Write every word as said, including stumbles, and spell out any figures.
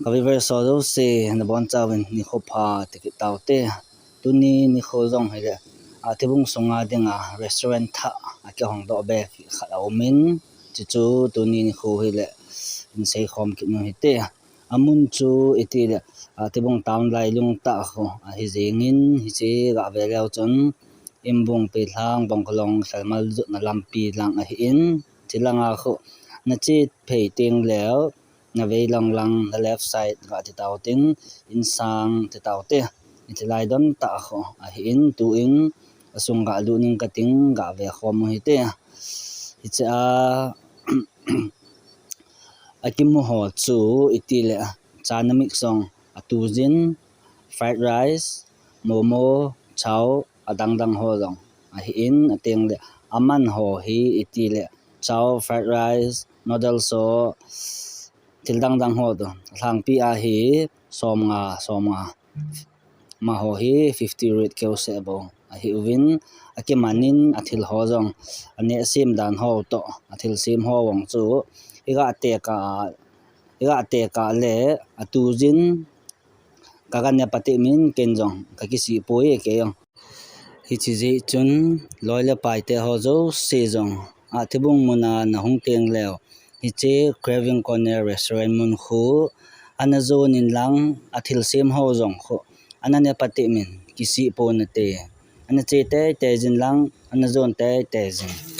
Ka viewers ho jouse, nabonchauvin nikho pha ti kit taute. Tuni nikho jong hile, a, Thibung sunga dinga restaurant thah a kihong doh be khat aumin, chuchu tuni nikho hile, hin seikhom kit u hite. Amun chu itile, a, Thibung town lailung tah kho ahi jengin, hiche gah ve leu chun, Inbung, Peilhang, Bongkolong, Salmal jotna lampi lang ahin, chulanga kho nache phei teng leu, navei lang lang, na left side gah ti tauvin, Insang ti taute. Hiche lai don tah kho ahin, tuin asung gah lut ning kating, gah ve khom u hite. Hichea akimu ho chu itile, chana mix jong atujin, fried rice, momo, chow, adang dang ho jong ahin, atengle aman ho hi itile, chow, fried rice, noodles ho, thil dang dang ho toh, alhangpi a hi somnga, somnga. Amaho hi fifty ringgit keu seh bou ahiuvin, akimanin athil ho jong, aneh sem dan ho toh, athil sem ho jong chu, iga tekah, iga tekah le atujin, kaga ne patep in ken jong kakisih poi kei jong. Hiche jeh chun loi le paite ho jouse jong, a, Thibung muna nahung teng leu, hiche Craving Corner Restaurant mun khu ana jon in lang, athil sem ho jong khu ana ne patep in, kisih ponate. Ana che teitei jin lang, ana jon teitei jin.